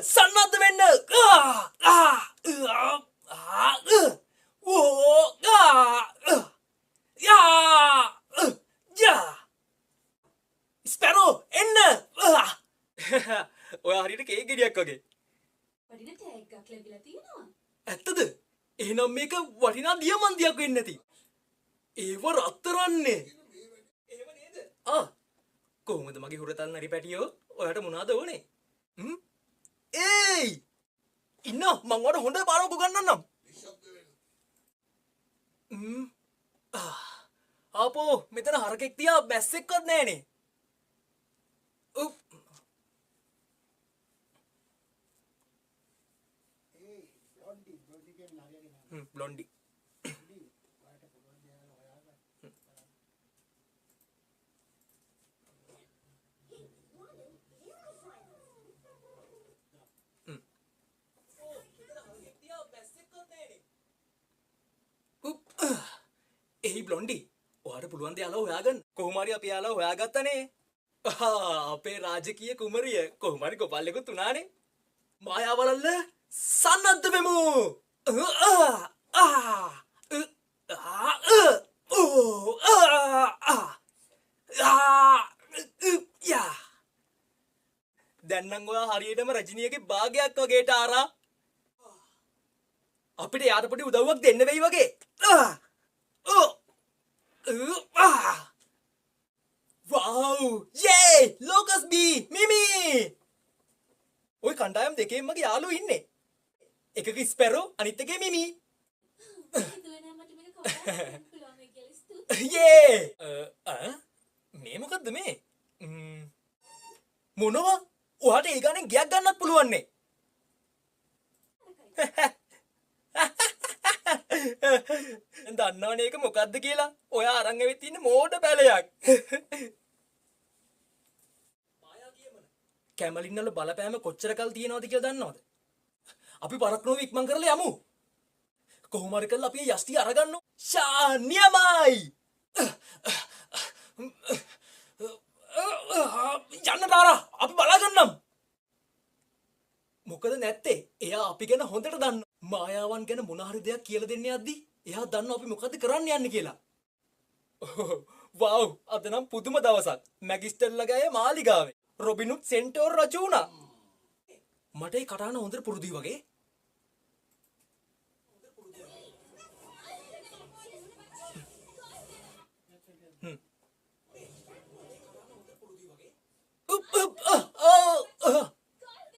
සන්නද්ධ වෙන්න. ආ ආ ආ ඕ ආ යා යා. ස්පැරෝ එන්න. ඔයා හරියට කේක් ගෙඩියක් වගේ. වටින ටැග් එකක් ලැබිලා තියෙනවා. ඇත්තද? එහෙනම් මේක වටිනා දියමන්තියක් වෙන්න ඇති. ඒව රත්තරන්නේ. එහෙම නේද? ආ කොහොමද මගේ හුරතල් නරි පැටියෝ? ඔයාට මොනවද ඕනේ? ඒයි! ඉන්න මං ඔයාට හොඳ පාරක් උගන්වන්නම්. ආපෝ මෙතන හරකෙක් තියා බැස්සෙක්වත් නෑනේ. උප්. බ්ලොන්ඩි. එහි බ්ලොන්ඩි, ඔයාට පුළුවන් ද යාළුවා හොයාගන්න? කොහොම හරි අපි යාළුවා හොයාගත්තනේ. අපේ රාජකීය කුමරිය කොහොම හරි ගොපල්ලෙකුත් උනානේ. මායාවලල්ල සන්නද්ධ වෙමු. දැන් නම් ඔයා හරියටම රජිනියගේ භාගයක් වගේ ටාරා. අපිට යාට පොඩි උදව්වක් දෙන්න වෙයි වගේ. වව්! යේ! ලෝකස් බී මිමි. ඔය කණ්ඩායම් දෙකේම මගේ යාළුවෝ ඉන්නේ. එකක ස්පැරෝ අනිත් එකේ මිමි. හිතුවේ නෑ මට මේක කවදාවත් කරන්න පුළුවන් වෙයි කියලා. ස්තුතියි. යේ! මේ මොකද්ද මේ? මොනවා? ඔයාට ඒ ගානෙන් ගයක් ගන්නත් පුළුවන් නේ. දන්නවනේ ඒක මොකද්ද කියලා. ඔයා අරන් ඇවිත් ඉන්නේ මෝඩ බැලයක්. කැමලින් වල බලපෑම කොච්චර කල් තියෙනවද කියලා දන්නවද? අපි පරක් නොවි ඉක්මන් කරලා යමු. කොහොම හරි කරලා අපි යෂ්ටි අරගන්න. ෂා නියමයි. යන්න ටාරා, අපි බලාගන්නම්. මොකද නැත්තේ එයා අපි ගැන හොඳට දන්න. මායාවන් ගැන මොන හරි දෙයක් කියලා දෙන්න යද්දි එයා දන්නවා අපි මොකද්ද කරන්න යන්නේ කියලා. වව්, අද නම් පුදුම දවසක්. මැගිස්ටර්ලගේ අය මාලිගාවේ. රොබිනුත් සෙන්ටෝර් රජු වුණා. මට ඒ කටහඬ හොඳට පුරුදුයි වගේ.